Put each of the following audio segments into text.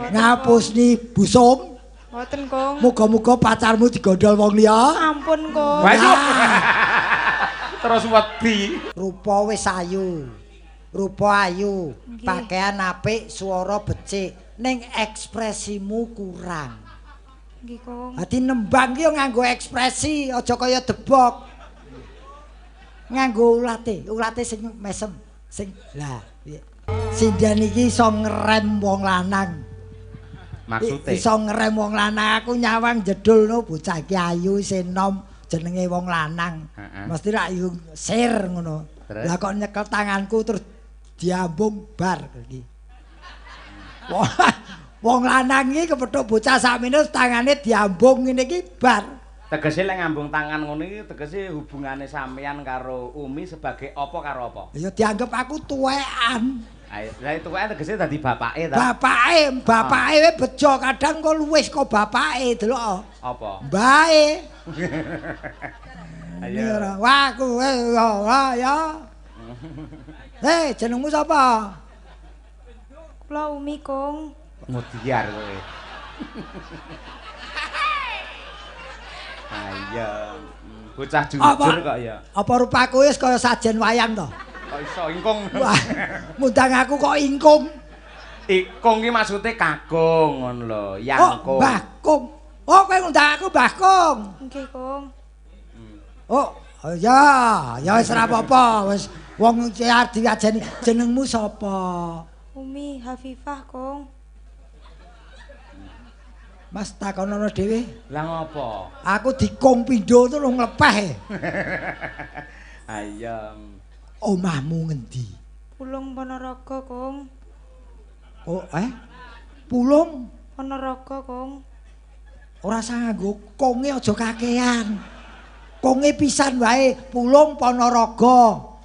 Ngapusni busung. Mboten, Kong. Muga-muga pacarmu digondol wong liya. Ampun, Kong. Waduh. Terus wedi. Rupa wis ayu. Rupa ayu, Nggih. Pakaian apik, swara becik, ning ekspresimu kurang. Nggih, Kong. Dadi nembang ki yo nganggo ekspresi, aja kaya debok. Nganggo ulate, ulate sing mesem, sing lah piye. Sinden iki iso ngerem wong lanang. Maksude. Iso ngerem wong lanang, aku nyawang jedulno bocah iki ayu isih enom jenenge wong lanang. Heeh. Mesti rak yo sir ngono. Terus? Lah kok nyekel tanganku terus diambung bar iki. Wah, wong lanang iki kepethuk bocah sakmene tangane diambung ngene iki bar. Tegese lek ngambung tangan ngono iki tegese hubungane sampeyan karo Umi sebagai apa karo apa? Ya dianggep aku tuwekan. Ayo, lah tuweke tegese dadi bapake ta? Bapake, bapake wae bejo kadang kok luwih kok bapake delok. Apa? Mbae. Ayo. Wah, aku ya. Hei, jenengmu sapa? Kula Umi, Kong. Mudiar kowe. Ayo, bocah jujur kok ya. Apa rupaku wis kaya sajen wayang to? Kok iso ingkung? Wah, ngundang aku kok ingkung. Ingkung ki maksude kakung ngono lho, Oh, yangkung. Mbah Kung. Oh, kowe ngundang aku Mbah Kung. Nggih, Kong. Oh, ya, ya wis ora apa-apa, wis wong diajeni jenengmu sapa? Umi Hafifah, Kong. Mas takonono dhewe. Lah ngopo? Aku dikung pindho terus nglepeh. Ayo. Omahmu ngendi? Pulung Ponorogo, Kong. Oh, Pulung Ponorogo, Kong. ora usah nganggo konge aja kakean. Konge pisan wae, Pulung Ponorogo.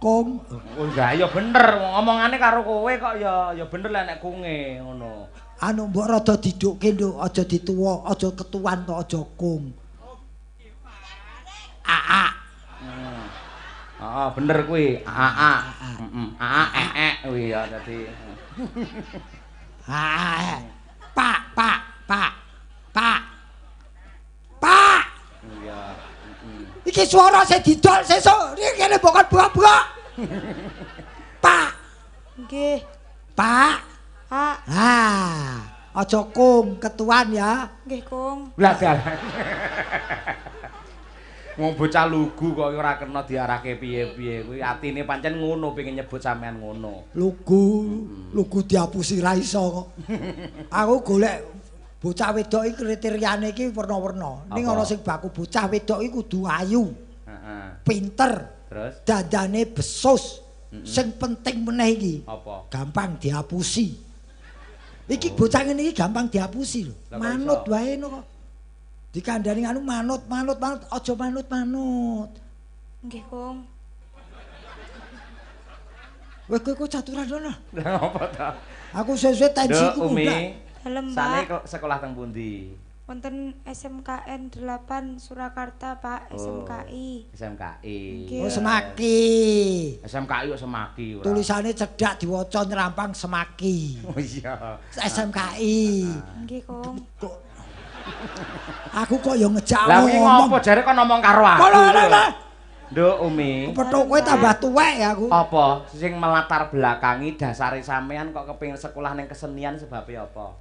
Kong. Oh ya ya bener, ngomongane karo kowe kok ya ya bener lek nek kunge ngono. Anu mbok rada didukke nduk, aja dituwa, aja ketuan to, aja kung. Aa. Heeh, bener kuwi. Aa. Heeh. Aa e e kuwi ya dadi. Aa. Pak, pak, pak. Pak. Pak. Iya. Iki swara sing didol sesuk iki kene bokon buak-buak. Pak. Nggih. Pak. Pak. Ah, aja kung ketuan ya. Nggih, Kong. Lah dalan. Wong bocah lugu kok ora kena diarahke piye-piye kuwi atine pancen ngono pengen nyebut sampean ngono. Lugu, lugu diapusi ra iso kok. Aku golek bocah wedok iki kriteriane iki werna-werna. Ning ana sing baku bocah wedok iki kudu ayu, Heeh. pinter, Terus dandane besus. Sing penting meneh iki apa? gampang diapusi. Iki bocah ngene iki gampang diapusi lho. Manut wae ngono kok. Dikandani anu manut, manut, manut, aja manut-manut. Nggih, Kong. Kowe kowe kok caturan ngono. Lah ngopo ta? Aku sesuai tensiku Umi. Dalem, Sane Pak. sekolah teng pundi? Wonten SMKN 8 Surakarta, Pak, SMKI. SMKI. Nggih. Oh, Semaki. SMKI kok Semaki ora. Tulisane cedhak diwaca nrampang Semaki. Oh iya. SMKI. Nggih, Kong. Kok aku kok ya ngejak Lah kuwi ngomong. ngopo jare kon ngomong karo aku. Kono kono. Nduk Umi. Kepethuk kowe tambah tuwek ya aku. Apa sing melatar belakangi dasare sampean kok kepengin sekolah ning kesenian sebabe apa?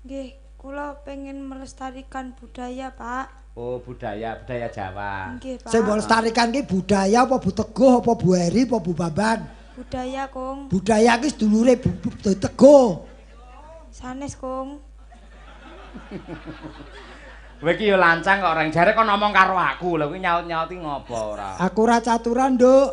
Nggih, kula pengen melestarikan budaya, Pak. Oh, budaya, budaya Jawa. Nggih, Pak. Sing melestarikan ki budaya apa Bu Teguh apa Bu Heri apa Bu Bambang? Budaya, Kong. Budaya ki sedulure Bu Teguh. Sanes, Kong. Kowe iki ya lancang kok orang jare kon ngomong karo aku. Lha kuwi nyaut-nyauti ngopo ora? Aku ora caturan, Nduk.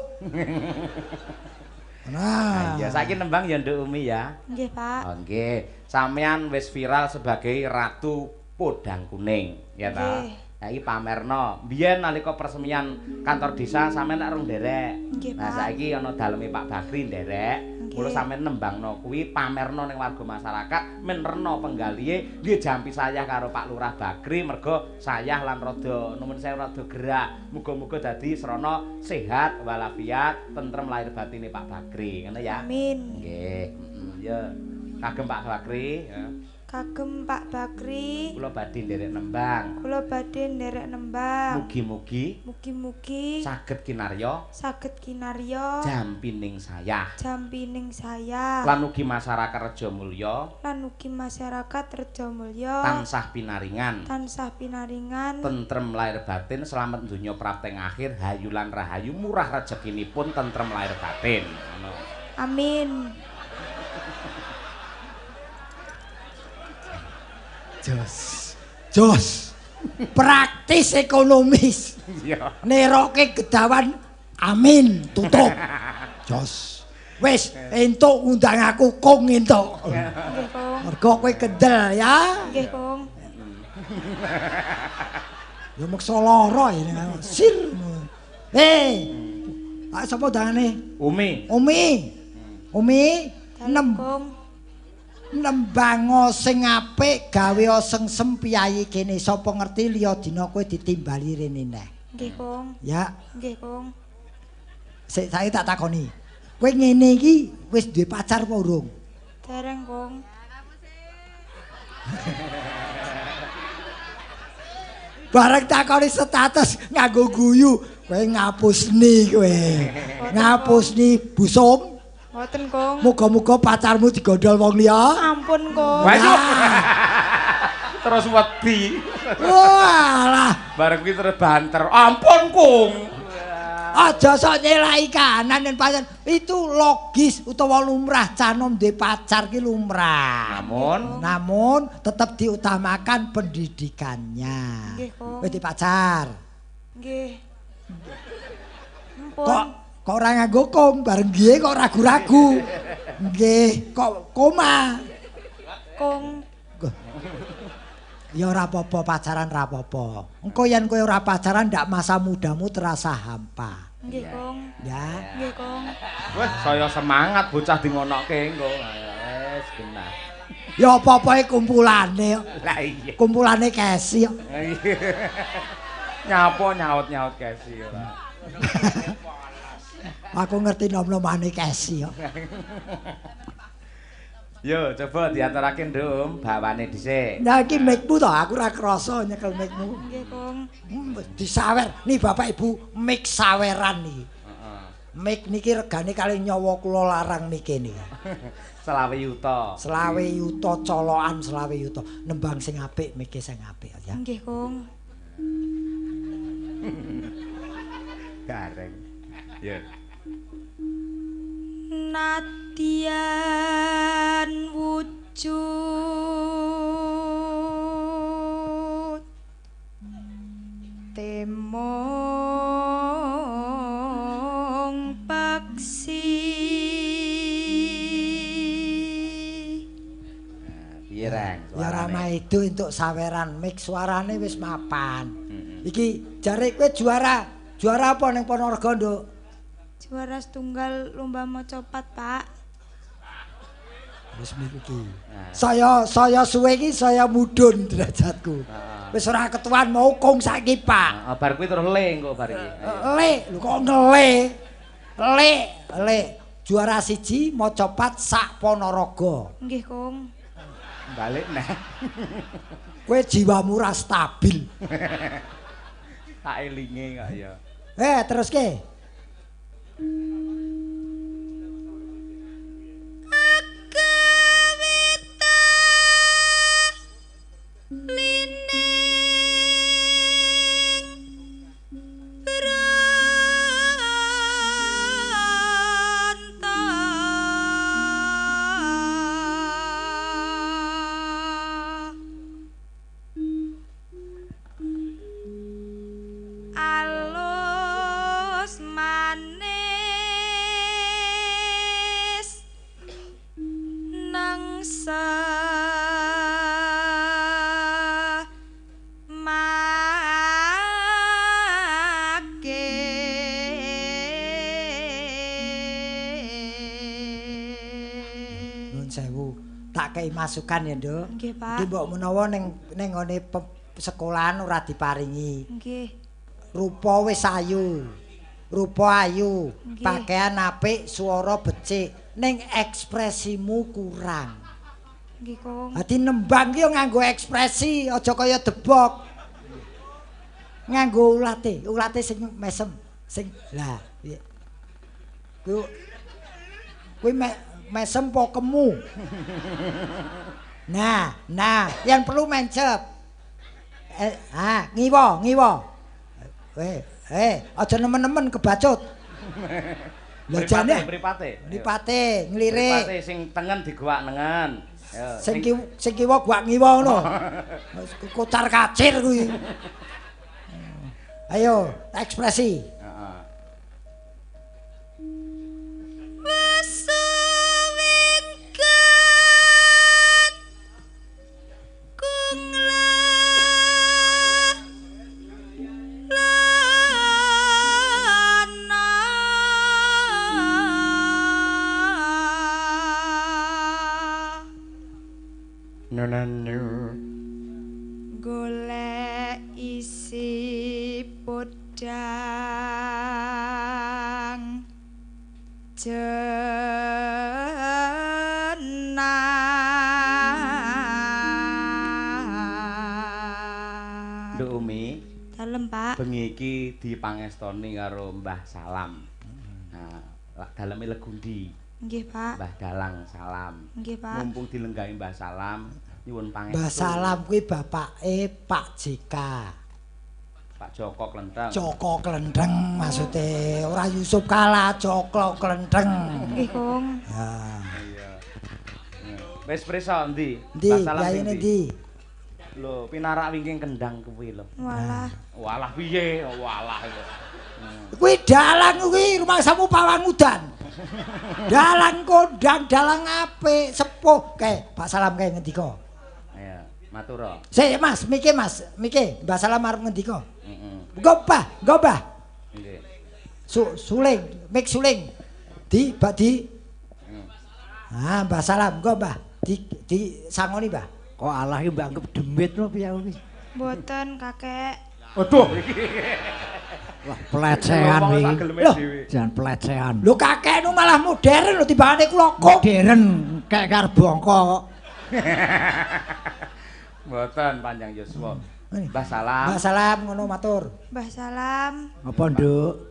Nah. Ya saiki nembang ya Nduk Umi ya. Nggih, Pak. Oh, nggih. Sampean wis viral sebagai Ratu Podang Kuning, ya ta? Nggih. Saiki pamerno. Biyen nalika peresmian kantor desa sampean lak rung nderek. Nggih, Nah, Pak. saiki ana daleme Pak Bakri nderek. Mula sampean nembangno kuwi pamerno ning warga masyarakat menerno penggalihe nggih jampi sayah karo Pak Lurah Bakri mergo sayah lan rada nuwun sewu rada gerak. Muga-muga dadi srana sehat walafiat, tentrem lahir batine Pak Bakri, ngono ya. Amin. Nggih, ya. Kagem Pak Bakri, ya. Kagem Pak Bakri. Kula badhe nderek nembang. Kula badhe nderek nembang. Mugi-mugi mugi-mugi saged kinarya saged kinarya jampining sayah. Jampining sayah. Lan ugi masyarakat Rejomulya lan ugi masyarakat Rejomulya tansah pinaringan. Tansah pinaringan. Tentrem lahir batin, selamat donya prapteng akhir, hayu lan rahayu, murah rezekinipun, tentrem lahir batin. Ngono. Amin. Jos. Jos. Praktis ekonomis. Iya. Neroke gedawan amin tutup. Jos. Wis entuk undang aku Kung entuk. Nggih, Kung. Mergo kowe kendel ya. Nggih, Kung. Ya meksa lara ya sir. Eh. Pak sapa undangane? Umi. Umi. Umi nembango sing apik gawe sengsem piyayi kene sapa ngerti liya dina kowe ditimbali rene neh. Nggih, Kung. Ya. Nggih, Kung. Sik saiki tak takoni. Kowe ngene iki wis duwe pacar apa urung? Dereng, Kung. Bareng takoni status nganggo guyu, kowe ngapusni kowe. Ngapusni busung. Mboten, Kung. Muga-muga pacarmu digondol wong liya. Ampun, Kung. Waduh. Terus wedi. Walah, bareng kuwi terus banter. Ampun, Kung. Aja sok nyelaki kanan yen pancen itu logis utawa lumrah canom duwe pacar ki lumrah. Namun tetep diutamakan pendidikannya. Nggih, Kung. Wis pacar. Nggih. Ampun. Kok ora nganggo kong bareng nggih kok ragu-ragu. Nggih, kok koma. Kong. Ya ora apa-apa pacaran ora apa-apa. Engko yen kowe ora pacaran ndak masa mudamu terasa hampa. Nggih, Kong. Ya. Nggih, Kong. Wes saya semangat bocah di ngonoke engko. Wes genah. Ya apa-apae kumpulane. Lah iya. Kumpulane Kesi kok. Nyapa nyaut-nyaut Kesi ora. Aku ngerti nom-nomane Kesi kok. Yo, coba diaturake Nduk, bawane dhisik. Nah iki mic-mu to, aku ora krasa nyekel mic-mu. Nggih, Kung. Disawer. Nih Bapak Ibu, mic saweran niki. Heeh. Mic niki regane kalih nyawa kula larang niki niki. 20 yuta. 20 yuta colokan 20 yuta. Nembang sing apik, mic-e sing apik ya. Nggih, Kung. Gareng. Yo. Nadyan wujud temong paksi. Piye Reng? Ya ora maido entuk saweran mix suarane wis mapan. Iki jare kowe juara. Juara apa ning Ponorogo, Nduk? Juara setunggal lomba macapat, Pak. Wis mriki. Saya suwe iki saya mudhun derajatku. Wis ora ketuan mau kong saiki, Pak. Heeh, bar kuwi terus le engko bar iki. Le, lho kok ngele. Le, le. Juara 1 macapat sak Ponorogo. Nggih, Kung. Balik neh. Kowe jiwamu ora stabil. Tak elinge kok ya. Teruske. Akawita lining branta alus manis nang semake. Nuwun sewu, tak kei masukan ya, Nduk. Nggih, Pak. Iki mbok menawa ning nggone sekolahan ora diparingi. Nggih. Rupa wis ayu. Rupa ayu, Nggih. pakaian apik, swara becik, ning ekspresimu kurang. Nggih, Kong. Dadi nembang ki yo nganggo ekspresi, aja kaya debok. Nganggo ulate, ulate sing mesem, sing lah piye. Kuwi mesem po kemu. Nah, nah, yang perlu mencep. Ngiwa, ngiwa. Aja nemen-nemen kebacut. Lah jane mripate. Mripate, nglirik. Mripate sing tengen digoak nengen. Sing sing kiwa guak ngiwa ngono. Kocar kacir kuwi. Ayo, ekspresi. Heeh. Wesewingkat kung lana Nonanu golek isi podang jenang. Nduk Umi, Dalem, Pak. Bengi iki dipangestoni karo Mbah Salam. Nah, daleme Legundi. Nggih, Pak. Mbah Dalang Salam. Nggih, Pak. Mumpung dilenggahi Mbah Salam, nyuwun pangestu. Mbah Salam kuwi bapake Pak JK. Pak Joko Klenteng. Joko Klenteng maksude, ora Yusuf Kala, Joko Klenteng. Nggih, Kong. Ya. Iya. Wis prisa endi? Endi? Mbah Salam Yayine endi? Lho, pinarak wingking kendang kuwi lho. Walah. Walah piye? Walah. Kuwi dalang kuwi rumangsamu pawang udan. Dalang kondang, dalang apik, sepuh. Kae, Pak Salam kae ngendika. Iya, matur. Sik Mas, mike Mas, mike Mbah Salam arep ngendika. Heeh. Nggo Mbah, nggo Mbah. Nggih. Suling, mik suling. Di, Mbak di. Ah, Mbah Salam, nggo Mbah. Di sangoni Mbah. Kok Allah iki mbok anggap demit lho piye kuwi? Mboten, Kakek. Waduh iki. Wah, pelecehan iki. Loh. Jangan pelecehan. Lho kakek nu malah modern lho timbangane kula kok. Modern kayak karo bongko kok. Mboten panjang yuswa. Mbah Salam. Mbah Salam ngono matur. Mbah Salam, Apa, Nduk?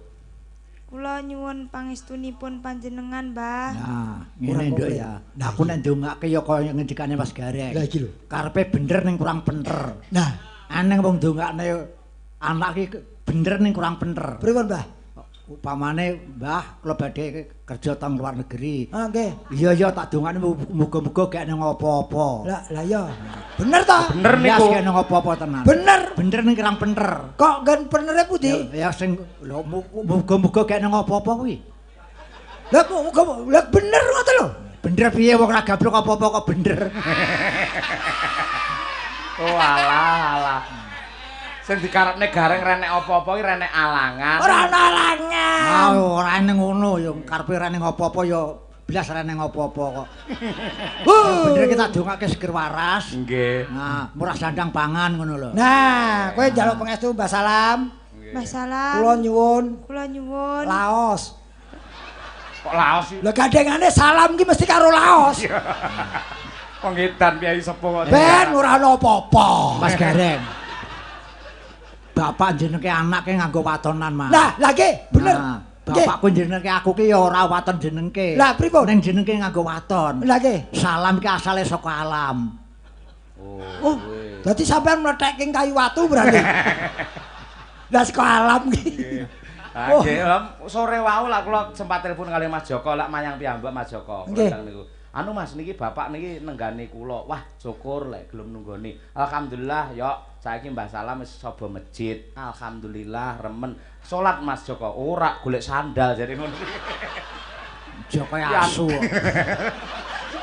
kula nyuwun pangestunipun panjenengan, Mbah. Nah, ngene Nduk ya. Nah, Aku nek ndongake ya kaya ngendikane Mas Gareng. Lah iki lho. Karepe bener ning kurang bener. Nah, Aneh wong ndongakne anak iki bener ning kurang bener. pripun Mbah? Upamane Mbah kula badhe kerja teng luar negeri. Ah nggih. Iya iya tak dongakne muga-muga gak nang apa-apa. Lah lah iya. Bener ta? Bener niku. Gak nang apa-apa tenan. Bener. Bener ning kurang bener. Kok nggen benere pundi? Ya sing lho muga-muga gak nang apa-apa kuwi. Lah kok muga lah bener ngoten lho. Bener piye wong ora gablok apa-apa kok bener. Oh alah alah. Sing dikarepne Gareng renek apa-apa iki renek alangan. Ora ana alangan. Ah ora eneng ngono ya karepe ora eneng apa-apa ya blas ora eneng apa-apa kok. Bener kita dongake seger waras. Nggih. Nah, murah sandang pangan ngono lho. Nah, kowe njaluk pangestu Mbah Salam. Mbah Salam. Kula nyuwun Kula nyuwun. Laos. Kok Laos sih? Lah gandengane salam ki mesti karo Laos. Wong ngedan piye sepuh kok. Ben ora ana apa-apa. Mas Gareng. Bapak jenenge anake nganggo watonan, Mas. Lah, lah nggih, bener. Nah, bapakku jenenge aku ki ya ora waton jenengke. Lah pripun? Ning jenengke nganggo waton. Lah nggih. Salam ki asale saka alam. Oh, dadi sampean mlethek kayu watu berarti. Lah saka alam ki. Ah nggih, sore wau lah kula sempat telepon kali Mas Joko lak mayang piyambak Mas Joko. Nggih. Niku. Anu Mas niki bapak niki nenggani kula. Wah, syukur lek gelem nunggoni. Alhamdulillah yok saiki Mbah Salam wis saba masjid. Alhamdulillah remen. Salat Mas Joko ora golek sandal jare ngono. Joko asu.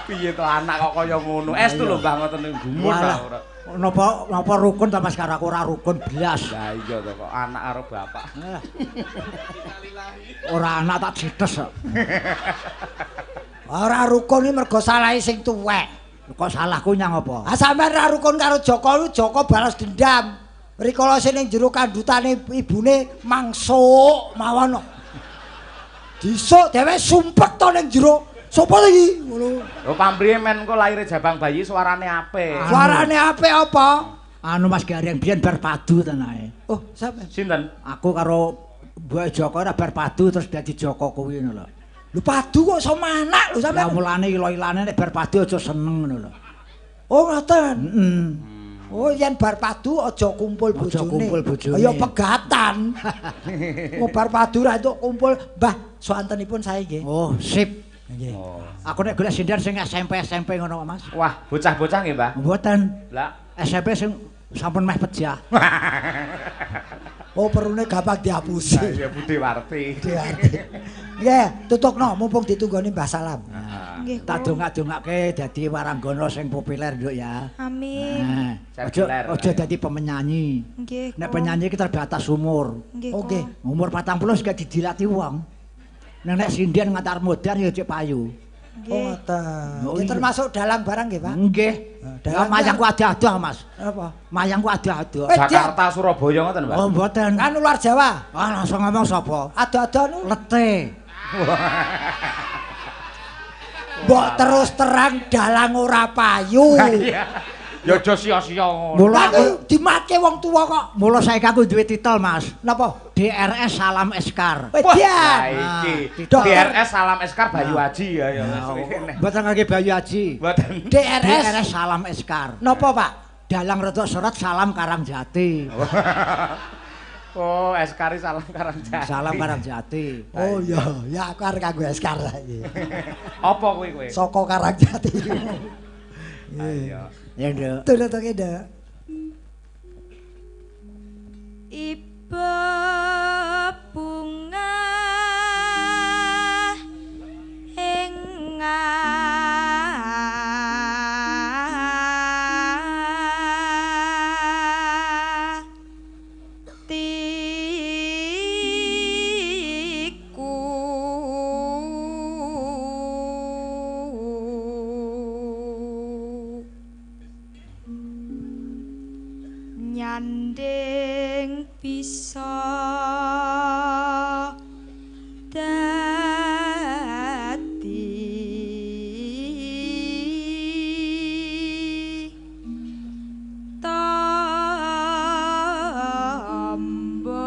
Piye to anak kok kaya ngono. Estu lho Mbah ngoten niku gumun ta ora. Napa napa rukun ta Mas karo aku ora rukun blas. Lah iya to kok anak karo bapak. Ora anak tak jites kok. Ora rukun iki mergo salahe sing tuwek. Kok salahku nyang apa? Ah sampean ora rukun karo Joko, Joko balas dendam. Rikala sing ning jero kandhutane ibune mangsuk mawon. Disuk dhewe sumpek to ning jero. Sopo iki? Ngono. Lho pamrihe men engko laire jabang bayi suarane apik. Suarane apik apa? Anu Mas Gareng biyen bar padu tenae. Oh, sampean. Sinten? Aku karo Mbok Joko ora bar padu terus dadi Joko kuwi ngono lho. Lho padu kok iso manak lho Lah sampean. mulane ila-ilane nek bar padu aja seneng ngono lho. Oh, ngoten. Heeh. Oh, yen bar padu aja kumpul Aja bojone. kumpul bojone. Ya pegatan. Mau bar padu ra entuk kumpul, Mbah, swantenipun sae nggih. Oh, sip. Nggih. Oh. Aku nek golek sinden sing SMP-SMP ngono Mas. Wah, bocah-bocah nggih, Mbah. Mboten. Lah, SMP sing sampun meh pejah. Oh, perune gampang dihapusi. ya Budi Warti. Nggih, tutukno mumpung ditunggoni Mbah Salam. Nggih, Tak Kong. dongak-dongake dadi waranggana sing populer nduk ya. Amin. Nah, aja Populer. aja dadi pemenyanyi. Nggih, Nek Kong. penyanyi iki terbatas umur. Nggih, Oke. Kong. Umur 40 wis gak didilati wong. Nek nek sinden ngantar modar ya cek payu. Oh, Nggih. ngoten. Oh, Ya iya. termasuk dalang barang nggih, Pak? Nggih. Dalang Lah mayangku adoh-adoh, Mas. Apa? Mayangku adoh-adoh. Eh, Jakarta Surabaya ngoten, Mbah. Oh, mboten. Kan luar Jawa. Ah, langsung ngomong sapa? Ado-ado nu Lete. mbok terus terang dalang ora payu. Iya. Ya aja sia-sia ngono. Mula Lah aku dimatke wong tuwa kok. mula saiki aku duwe titel, Mas. Napa? DRS Salam Eskar. Wah, Wedian. iki. Dokter. DRS Salam Eskar Bayu Aji ya ya. Mboten ngangge Bayu Aji. Mboten. DRS. DRS Salam Eskar. Napa, Pak? Dalang Retok Seret Salam Karangjati. Oh, Eskari Salam Karangjati. Salam Karangjati. Oh iya, ya aku arep kanggo Eskar saiki. Apa kuwi kowe? Saka Karangjati. Iya. Ya, Nduk. Tutuke, Nduk. Ibu bunga ing atiku nyanding bisa dadi tombo.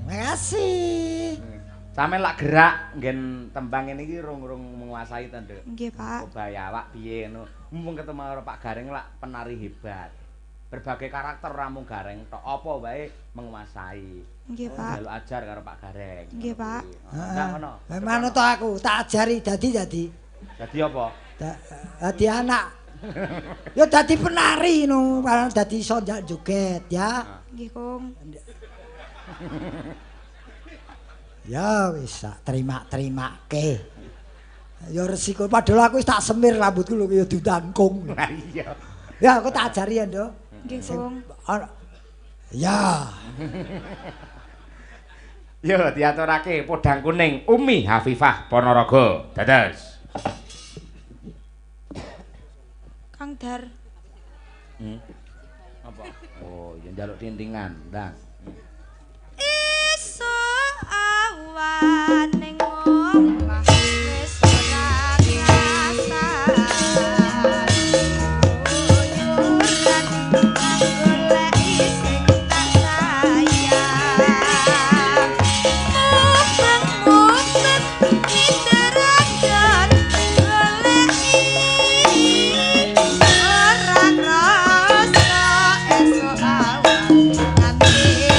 Makasih. Sampeyan lak gerak nggen tembang ngene iki rung-rung menguasai to, Nduk. Nggih, Pak. Obah awak piye ngono. Mumpung ketemu karo Pak Gareng lak penari hebat. Berbagai karakter ora mung Gareng tok, apa wae menguasai. Nggih, Pak. Njaluk ajar karo Pak Gareng. Nggih, Pak. Nah, ngono. Heeh. Manut to aku, tak ajari dadi. Dadi apa? Dadi anak. Ya dadi penari no, dadi iso njak joget ya. Nggih, Kong. Ya wis tak terima-terimake. Ya resiko padahal aku wis tak semir rambutku lho ya ditangkung. Lah iya. Ya aku tak ajari ya, Nduk. Nggih, Kong. Ya. Yo diaturake podang kuning Umi Hafifah Ponorogo. Dados. Kang Dar. Apa? Oh, ya njaluk tintingan, Ndang. Esuk awan ning omah wis ora krasan. Uyuran goleki sing tak sayang. Mubeng-mubeng miteragan goleki ora krasa esuk awan nganti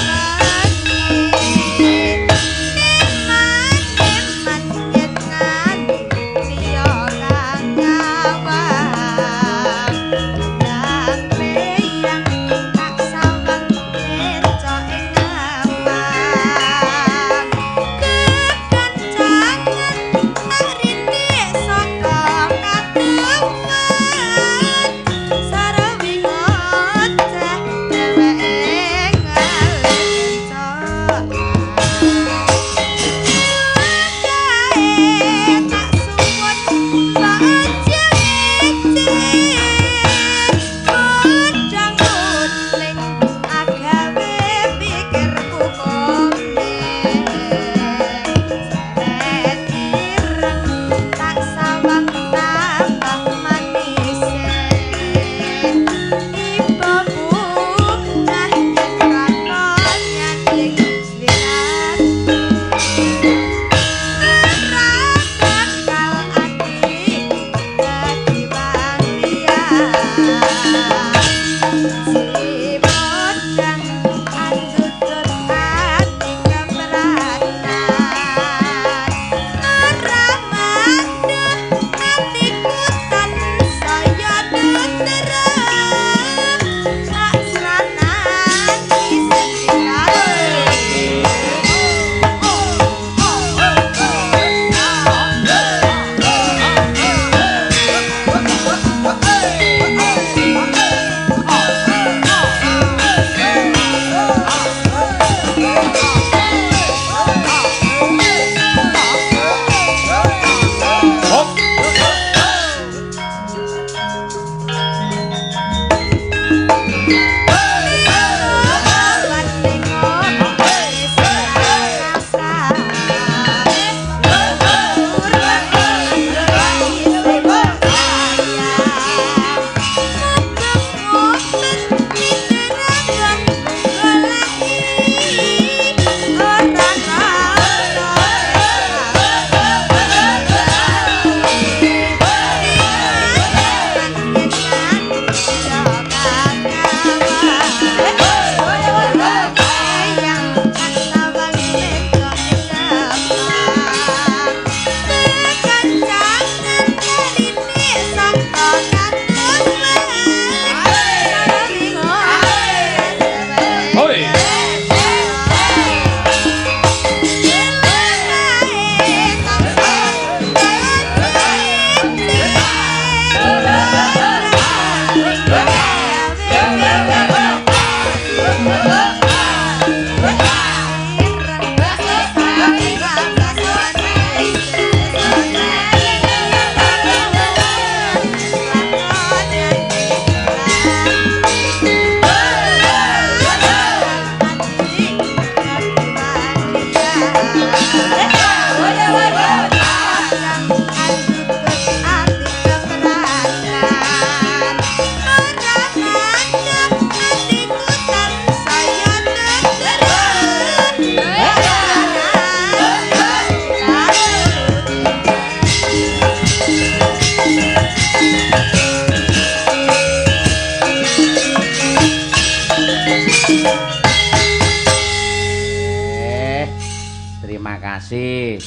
Terima kasih.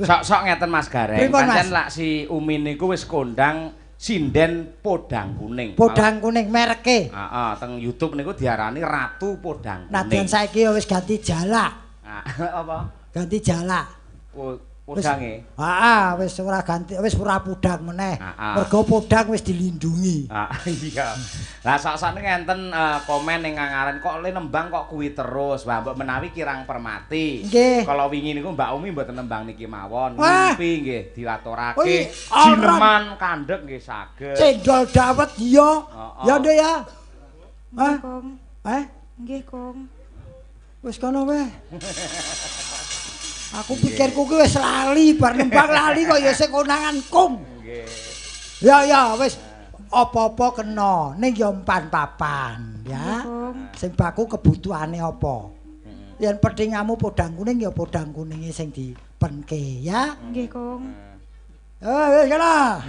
Sok-sok ngeten Mas Gareng. Pancen lak si Umi niku wis kondang sinden podang kuning. Podang kuning mereke. Heeh, teng YouTube niku diarani Ratu Podang Kuning. Nadyan saiki wis ganti jalak. Apa? Ganti jalak. Podange. Heeh, wis ora ganti, wis ora podang meneh. Mergo podang wis dilindungi. Iya. Lah sok-sok ngenten komen ing ngangaren kok le nembang kok kuwi terus. Wah, mbok menawi kirang permati. Kalau wingi niku Mbak Umi mboten nembang niki mawon. Ngimpi nggih diaturake. Jineman kandhek nggih saged. Cendol dawet iya. Ya Nduk ya. Nggih, Kong. Eh? Nggih, Kong. Wis kono wae. Aku pikirku ki wis lali, bar nembang lali kok ya sing konangan kung. Nggih. Ya ya wis apa-apa kena, ning ya empan papan ya. Sing baku kebutuhane apa. Yen petingamu podang kuning ya podang kuninge sing dipenke ya. Nggih, Kong. Eh wis kena.